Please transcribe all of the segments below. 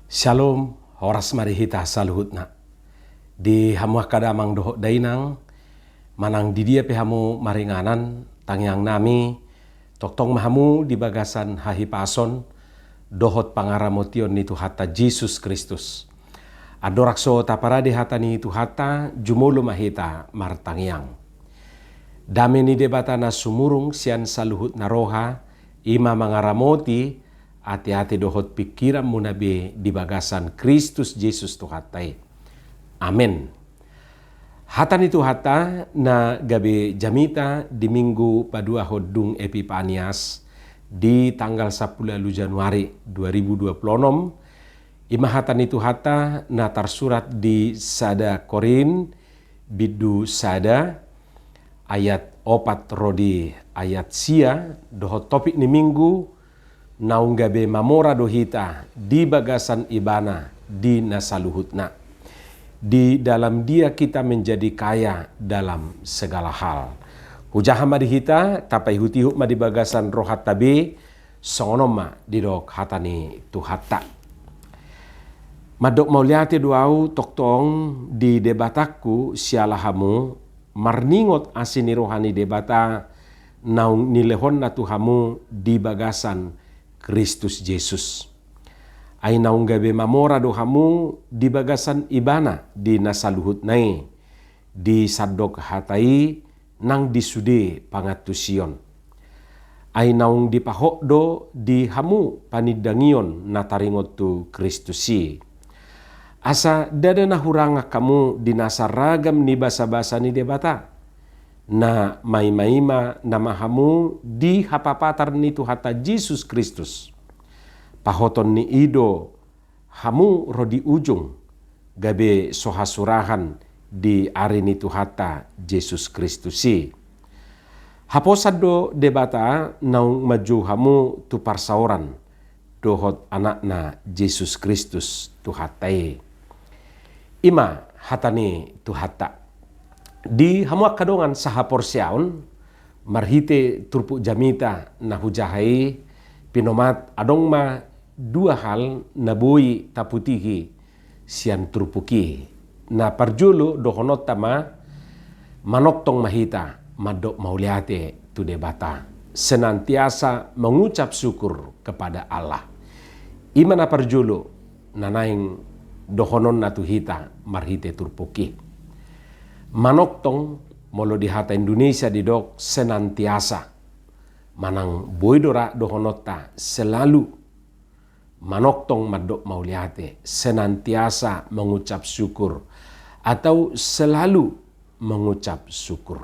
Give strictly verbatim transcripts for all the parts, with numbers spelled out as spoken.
Syalom, horas ma di hita saluhutna. Di hamu angka damang dohot dainang, manang di dia pe hamu maringanan, tangiang nami, tongtong ma hamu di bagasan hahipason dohot pangaramotion ni Tuhanta Jesus Kristus. Andorang so taparade hata ni Tuhanta, jumolo ma hita martangiang. Dame ni Debata na sumurung sian saluhutna roha, i ma mangaramoti ateate dohot pingkiranmuna be di bagasan Kristus Jesus Tuhanta i. Amen. Hata ni Tuhanta na gabe jamita di Minggu paduahon dung Epipanias di tanggal sampulu ualu Januari dua ribu dua puluh onom, i ma hata ni Tuhanta na tarsurat di sada Korint bindu sada ayat opat ro di ayat sia, dohot topik ni Minggu, naung gabe mamora do hita di bagasan Ibana di na saluhutna. Di dalam Dia kita menjadi kaya dalam segala hal. Hujaha ma di hita, tapaihutihut ma di bagasan rohanta be, songon on ma didok hata ni Tuhanta. Mandok mauliate do ahu tongtong di Debatangku siala hamu, marningot asi ni roha ni Debata naung nilehonna tu hamu di bagasan Kristus Jesus. Ai naung gabe mamora do hamu di bagasan Ibana di na saluhutna i, di sandok hata i nang di sude pangantusion. Ai naung dipahot do di hamu panindangion na taringot tu Kristus i. Asa ndada na hurangan hamu di nasa ragam ni basabasa ni Debata, na maimaima nama hamu di hapapatar ni Tuhanta Jesus Kristus. Pahoton ni i do hamu ro di ujung, gabe so hasurahan di ari ni Tuhanta Jesus Kristus i. Haposan do Debata naung manjou hamu tu parsaoran dohot Anakna Jesus Kristus Tuhanta i. I ma hata ni Tuhanta. Di hamu angka dongan sahaporseaon, marhite turpuk jamita na hujaha i, pinomat adong ma dua hal na boi taputihi sian turpuk i. Na parjolo dohononta ma, manongtong ma hita mandok mauliate tu Debata, senantiasa mengucap syukur kepada Allah. I ma na parjolo na naeng dohononna tu hita marhite turpuk i. Manongtong, molo di hata Indonesia didok senantiasa, manang boi do ra dohononta selalu. Manongtong mandok mauliate, senantiasa mengucap syukur, atau selalu mengucap syukur.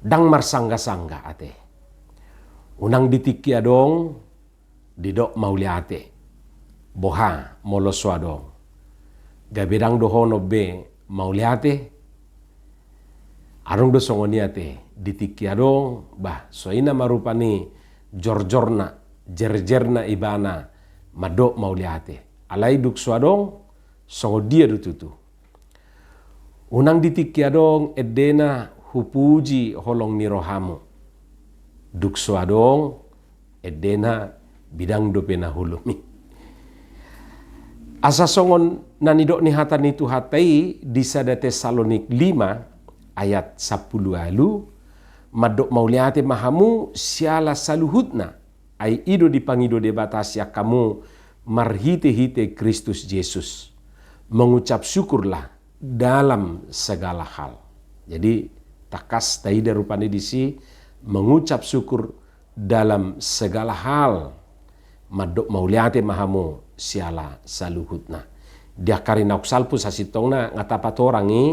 Ndang marsanggasangga ate. Unang di tingki adong didok mauliate. Boha molo so adong? Gabe ndang dohonon be mauliate. Adong do songon i ate, di tingki adong, bah, so i nama rupani jorjorna, jerjerna ibana mandok mauliate. Alai dung so adong, songon dia do tutu? Unang di tingki adong endena hupuji holong ni rohamu. Dung so adong, endena bidang dope na holom i. Asa songon na nidok ni hata ni Tuhanta i di sada Tesalonik lima ayat sampulu ualu, mandok mauliate ma hamu siala saluhutna, ai i do dipangido Debata sian hamu marhitehite Kristus Jesus. Mengucap syukurlah dalam segala hal. Jadi, tangkas taida rupani disi, mengucap syukur dalam segala hal. Mandok mauliate ma hamu siala saluhutna. Di angka ari naung salpu sasintongna nga tapatorang i,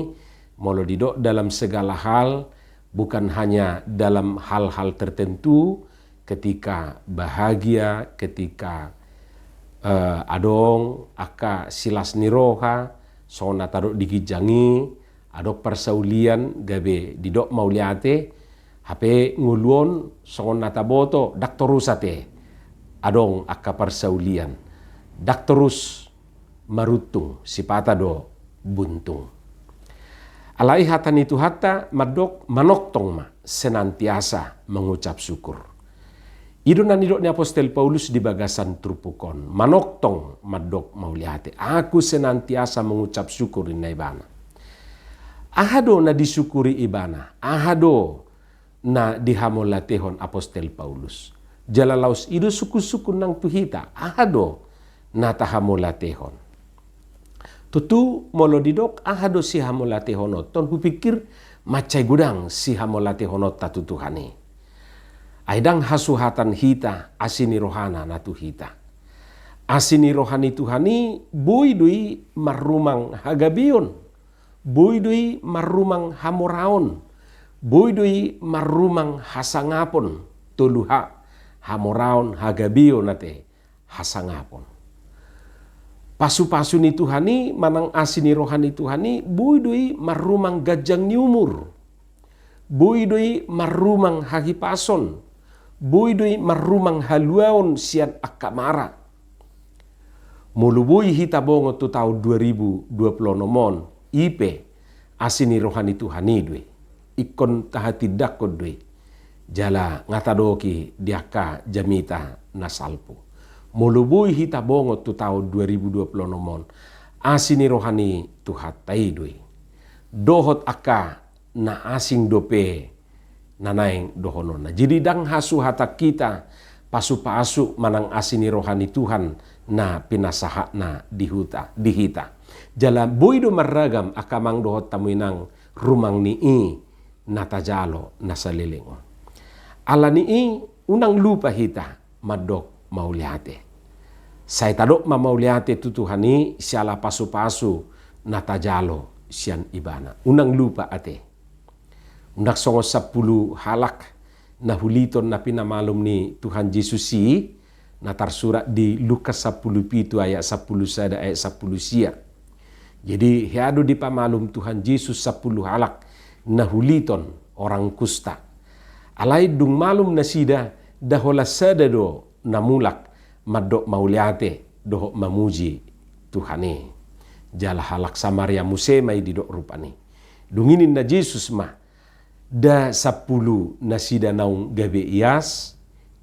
molo didok dalam segala hal, bukan hanya dalam hal-hal tertentu, ketika bahagia, ketika, eh, adong angka silas ni roha, songon na tadok di ginjang i, adong parsaulian gabe didok mauliate, hape ngolu on songon na taboto, ndang torus ate adong angka parsaulian. Ndang torus maruntung, sipata do buntung. Alai hata ni Tuhanta mandok manongtong ma senantiasa mengucap syukur. I do na nidok ni apostel Paulus di bagasan turpuk on, manongtong mandok mauliate. Aku senantiasa mengucap syukur, ninna ibana. Aha do na disyukuri ibana? Aha do na dihamauliatehon apostel Paulus? Jala laos i do sungkunsungkun nang tu hita, aha do na tahamauliatehon? Tutu molo didok aha do sihamauliatehononta on, hupikir mansai godang sihamauliatehononta tu Tuhan i. Ai ndang hasuhatan hita asi ni rohana na tu hita. Asi ni roha ni Tuhan i boi do i marrumang hagabeon, boi do i marrumang hamoraon, boi do i marrumang hasangapon, tolu ha, hamoraon, hagabeon ate, hasangapon. Pasupasu ni Tuhan i manang asi ni roha ni Tuhan i boi do i marrumang ganjang ni umur, boi do i marrumang hahipason, boi do i marrumang haluaon sian angka mara. Molo boi hita bongot tu taon dua ribu dua puluh onom on, i pe asi ni roha ni Tuhan i do i. Ingkon tahatindangkon do i. Jala nga tadoki di angka jamita na salpu. Molo boi hita bongot tu taon dua ribu dua puluh onom on, asi ni roha ni Tuhanta i do i. Dohot angka na asing dope na naeng dohononna. Jadi ndang hasuhatan hita pasupasu manang asi ni roha ni Tuhan na pinasahatna di huta, di hita. Jala boi do marragam angka amang dohot hamu inang rumang ni i na tajalo na saleleng on. Ala ni i unang lupa hita mandok mauliate. Sai tadok ma mauliate tu Tuhan i siala pasupasu na tajalo sian ibana. Unang lupa ate. Unang songon sampulu halak na huliton na pinamalum ni Tuhan Jesus i, na tarsurat di Lukas sampulu pitu ayat sampulu sada ayat sampulu sia. Jadi hea do dipamalum Tuhan Jesus sampulu halak na huliton, orang kusta. Alai dung malum nasida, nda holan sada do na mulak mandok mauliate dohot mamuji Tuhan i. Jala halak Samaria muse ma i didok rupani. Dung i ninna Jesus ma, nda sampulu nasida naung gabe ias,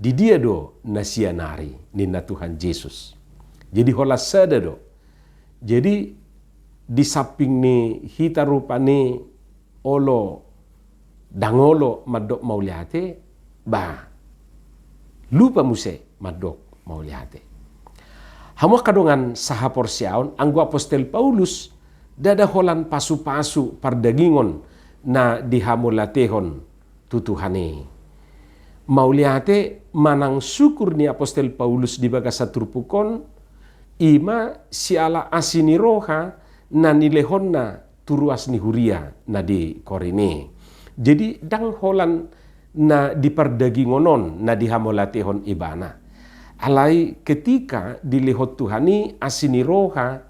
di dia do na sia nari, ninna Tuhan Jesus. Jadi holan sada do. Jadi di samping ni hita rupani olo, ndang olo mandok mauliate, ba lupa muse mandok mauliate. Hamu angka dongan sahaporseaon, anggo apostel Paulus ndada holan pasupasu pardagingon na dihamauliatehon tu Tuhan i. Mauliate manang syukur ni apostel Paulus di bagasan turpuk on, i ma siala asi ni roha na nilehonna tu ruas ni huria na di Korint i. Jadi ndang holan na di pardagingon on na dihamauliatehon ibana. Alai ketika dilehon Tuhan i asi ni roha,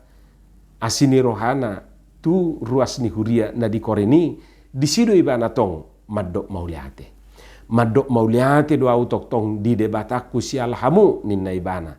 asi ni rohana tu ruas ni huria na di Korint i, disi do ibana tong mandok mauliate. Mandok mauliate do ahu tongtong di Debatangku siala hamu, ninna ibana.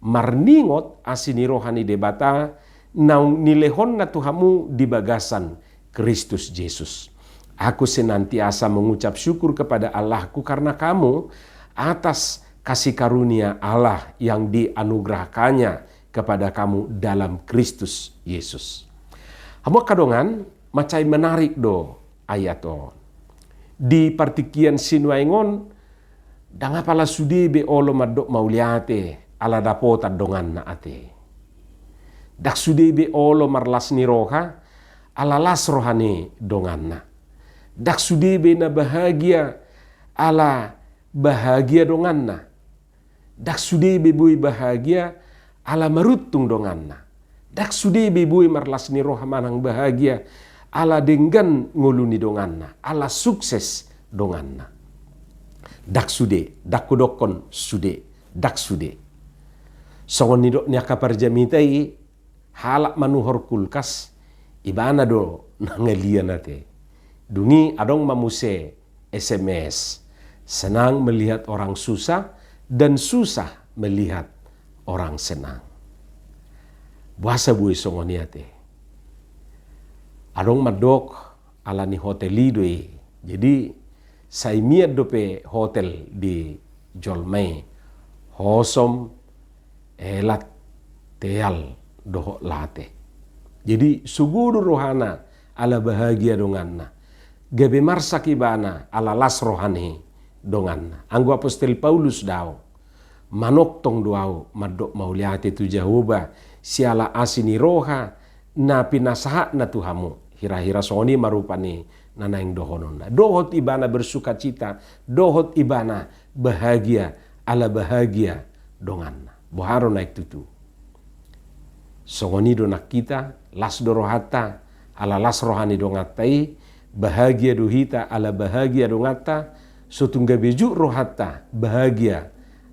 Marningot asi ni roha ni Debata naung nilehonna tu hamu di bagasan Kristus Jesus. Aku senantiasa mengucap syukur kepada Allahku karena kamu, atas kasih karunia Allah yang dianugerahkannya kepada kamu dalam Kristus Yesus. Hamu angka dongan, mansai menarik do ayat on. Di partingkian sinuaeng on, ndang apala sude be olo mandok mauliate ala dapotan donganna ate. Ndang sude be olo marlas ni roha ala las roha ni donganna. Ndang sude be na bahagia ala bahagia donganna. Ndang sude be boi bahagia ala maruntung donganna. Ndang sude be boi marlas ni roha manang bahagia ala denggan ngolu ni donganna, ala sukses donganna. Ndang sude, ndang hudokkon sude, ndang sude. Songon nidok ni angka parjamita i, halak manuhor kulkas, ibana do na ngalian ate. Dung i adong ma muse S M S, senang melihat orang susah dan susah melihat orang senang. Boasa boi songon i ate? Adong mandok ala ni hotel i do i. Jadi sai mian dope hotel di jolma i hosom, elat, teal dohot late. Jadi sogo do rohana ala bahagia donganna. Gabe marsak ibana ala las rohana i donganna. Anggo apostel Paulus dao, manongtong do ahu mandok mauliate tu Jahowa siala asi ni roha na pinasahatna tu hamu. Hira-hira songon i ma rupani na naeng dohononna. Dohot ibana bersukacita, dohot ibana bahagia, ala bahagia donganna. Boha do naeng tutu? Songon i do nang hita, las do rohanta ala las roha ni donganta i, bahagia do hita ala bahagia donganta, so tung gabe juk rohanta bahagia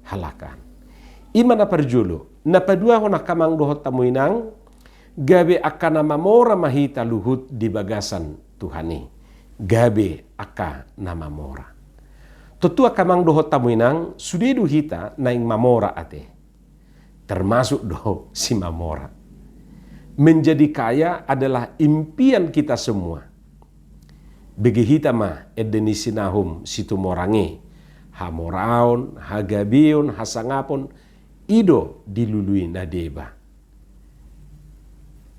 halak an. I ma na parjolo. Na paduahon angka amang dohot hamu inang, gabe angka na mamora ma hita luhut di bagasan Tuhan i. Gabe angka na mamora. Tontu angka amang dohot hamu inang, sude do hita naeng mamora ate. Termasuk do si mamora. Menjadi kaya adalah impian kita semua. Bege hita ma ende ni si Nahum Situmorang i. Hamoraon, hagabeon, hasangapon, i do dilului na deba.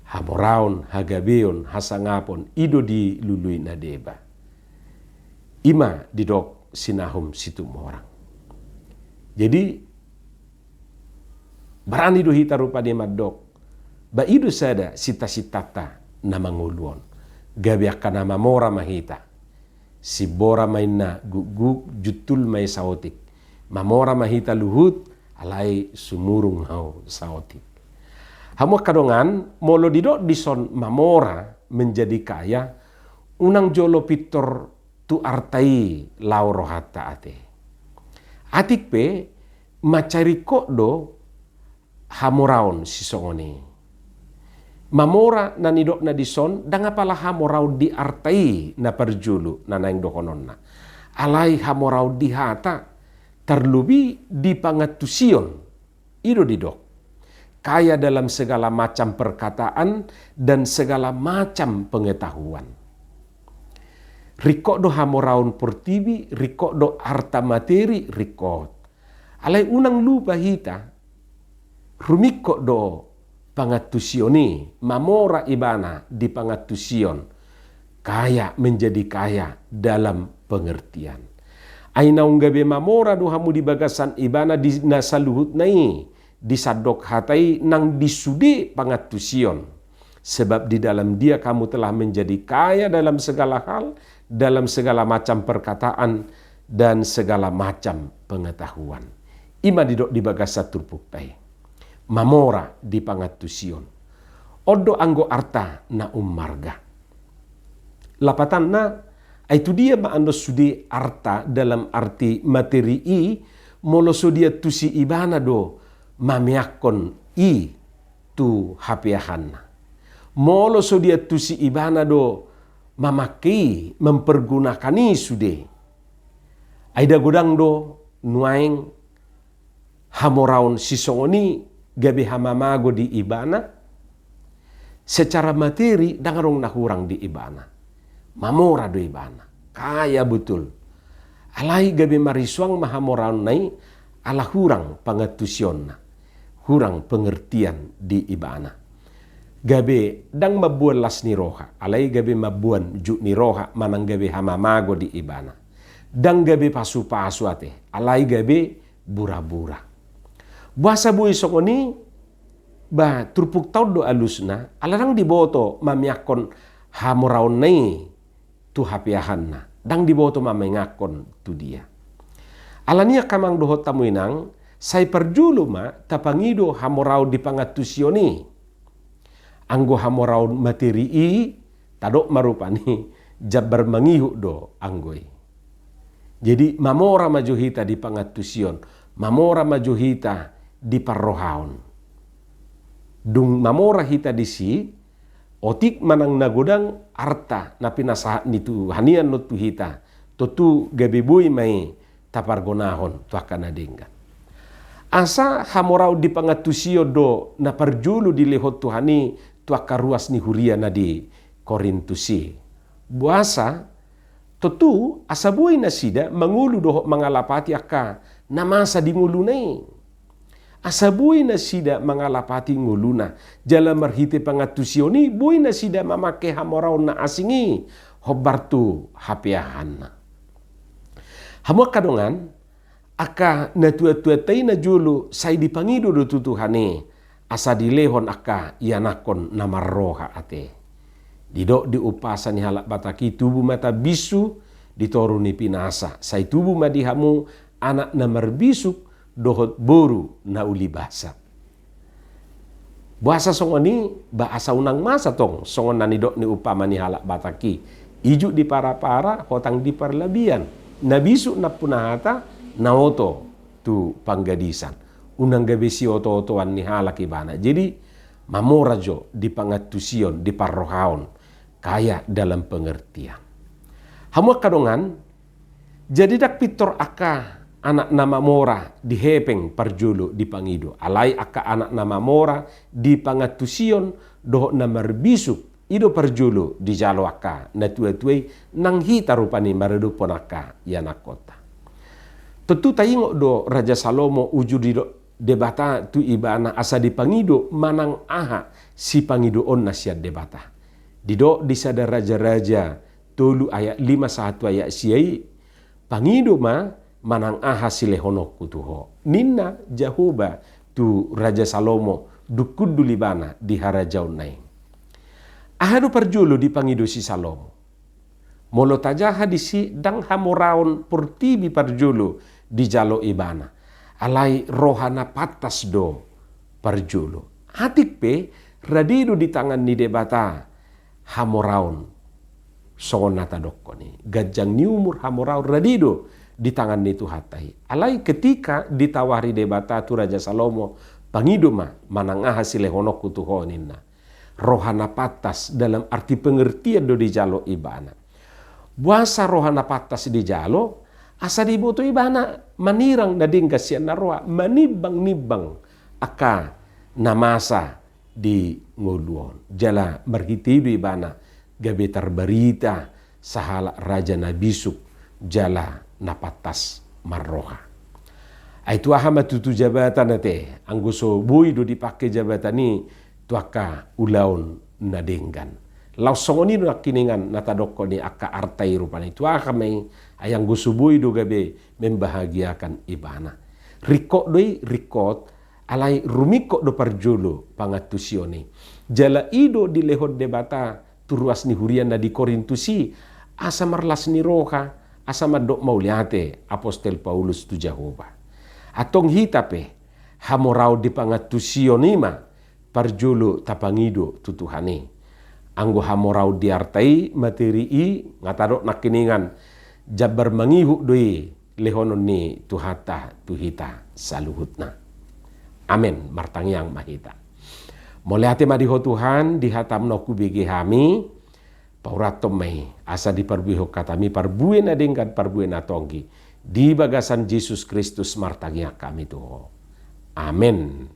Hamoraon, hagabeon, hasangapon, i do dilului na deba. I ma didok si Nahum Situmorang. Jadi, barani do hita rupani mandok, ba i do sada sinta-sintanta na mangolu on. Gabe angka na mamora ma hita. Simbora ma inna gukguk, juntul ma i saotik. Mamora ma hita luhut, alai sumurung ahu saotik. Hamu angka dongan, molo didok dison mamora, menjadi kaya, unang jolo pintor tu arta i laho rohanta ate. Atik pe, mansai ringkot do hamoraon sisongon i. Mamora na nidokna dison, ndang apala hamoraon di arta i na parjolo na naeng dohononna. Alai hamoraon di hata, tarlobi di pangantusion. I do didok. Kaya dalam segala macam perkataan dan segala macam pengetahuan. Ringkot do hamoraon portibi, ringkot do arta materi, ringkot. Alai unang lupa hita, rumingkot do pangantusion i, mamora ibana di pangantusion, kaya menjadi kaya dalam pengertian. Ai naung gabe mamora do hamu di bagasan ibana di na saluhutna i, di sandok hata i nang di sude pangantusion. Sebab di dalam Dia kamu telah menjadi kaya dalam segala hal, dalam segala macam perkataan, dan segala macam pengetahuan. I ma didok di bagasan turpukta i. Mamora di pangantusion. On do anggo arta na ummarga. Lapatanna, ai tu dia ma annon sude arta dalam arti materi i, molo so diantusi ibana do mameakkon i tu hapeahanna. Molo so diantusi ibana do mamangke i, mempergunakan i sude. Ai da godang do nuaeng hamoraon sisongon i gabe hamamago di ibana, secara materi ndang adong na hurang di ibana. Mamora do ibana, kaya betul. Alai gabe marisuang ma hamoraonna i ala hurang pangantusionna, hurang pengertian di ibana. Gabe ndang mamboan las ni roha, alai gabe mamboan juk ni roha manang gabe hamamago di ibana. Ndang gabe pasupasu ate, alai gabe burabura. Boasa boi songon i? Ba turpukta on do alusna, ala ndang diboto mameakkon hamoraonna i tu hapeahanna, ndang diboto mameakkon tu dia. Alani i angka amang dohot hamu inang, sai parjolo ma tapangido hamoraon di pangantusion i. Anggo hamoraon materi i, tadok ma rupani jambar mangihut do anggo i. Jadi mamora ma jo hita di pangantusion, mamora ma jo hita di parrohaon. Dung mamora hita disi, otik manang na godang arta na pinasahat ni Tuhan i annon tu hita, tontu gabe boi ma i tapargonahon tu angka na denggan. Asa hamoraon di pangantusion do na parjolo dilehon Tuhan i tu angka ruas ni huria na di Korintus i. Boasa, tontu asa boi nasida mangolu dohot mangalapati angka na masa di ngoluna i. Asa boi nasida mangalapati ngoluna, jala marhite pangantusion i boi nasida mamangke hamoraon na asing i hombar tu hapeahanna. Hamu angka dongan, angka natuatuanta i najolo sai dipangido do tu Tuhan i, asa dilehon angka ianakhon na marroha ate. Didok di umpasa ni halak Batak i, tubu ma tambinsu di toru ni pinasa, sai tubu ma di hamu anak na marbisuk dohot boru na uli basa. Boasa songon i? Ba asa unang masa tong songon na nidok ni umpama ni halak Batak i, ijuk di parapara, hotang di parlabian, na bisuk nampuna hata, na oto tu panggadisan. Unang gabe siotootoan ni halak ibana. Jadi mamora jo di pangantusion, di parrohaon, kaya dalam pengertian. Hamu angka dongan, jadi ndang pintor angka anak na mamora di hepeng parjolo dipangido, alai angka anak na mamora di pangantusion dohot na marbisuk, i do parjolo dijalo angka natuatua i, nang hita rupani maradophon angka ianakhonta. Tontu taingot do Raja Salomo uju didok Debata tu ibana asa dipangido manang aha sipangidoonna sian Debata. Didok di sada Raja-raja tolu ayat lima sahat tu ayat sia i, pangido ma manang aha silehononku tu ho, ninna Jahowa tu Raja Salomo dung hundul ibana di harajaonna i. Aha do parjolo dipangido si Salomo? Molo tajaha disi, ndang hamoraon portibi parjolo dijalo ibana, alai roha na pantas do parjolo. Atik pe rade do di tangan ni Debata hamoraon, songon na tadokhon i, ganjang ni umur, hamoraon, rade do di tangan ni Tuhanta i. Alai ketika ditawari Debata tu Raja Salomo, pangido ma manang aha silehononku tu ho, ninna, roha na pantas dalam arti pengertian do dijalo ibana. Boasa roha na pantas dijalo? Asa diboto ibana manirang na denggan sian na roa, manimbang-nimbang angka na masa di ngolu on. Jala marhite i do ibana gabe tarbarita sahalak raja na bisuk jala na pantas marroha. Ai tu aha ma tutu jabatan ate, anggo so boi do dipangke jabatan i tu angka ulaon na denggan? Laos songon i do nangkiningan na tadokhon ni angka arta i rupani. Tu aha ma i? Ai anggo so boi do gabe membahagiakan ibana. Ringkot do i, ringkot, alai rumingkot do parjolo pangantusion i. Jala i do dilehon Debata tu ruas ni huriana di Korintus i, asa marlas ni roha, asa mandok mauliate apostel Paulus tu Jahowa. Antong hita pe, hamoraon di pangantusion i ma parjolo tapangido tu Tuhan i. Anggo hamoraon di arta i, materi i, nga tadok nangkiningan, jambar mangihut do i lehonon ni Tuhanta tu hita saluhutna. Amen. Martangiang ma hita. Mauliate ma di Ho Tuhan, di hataM na hubege hami, paurathon ma i asa diparbuehon hataMi parbue na denggan, parbue na tonggi. Di bagasan Jesus Kristus martangiang hami tu Ho. Amen.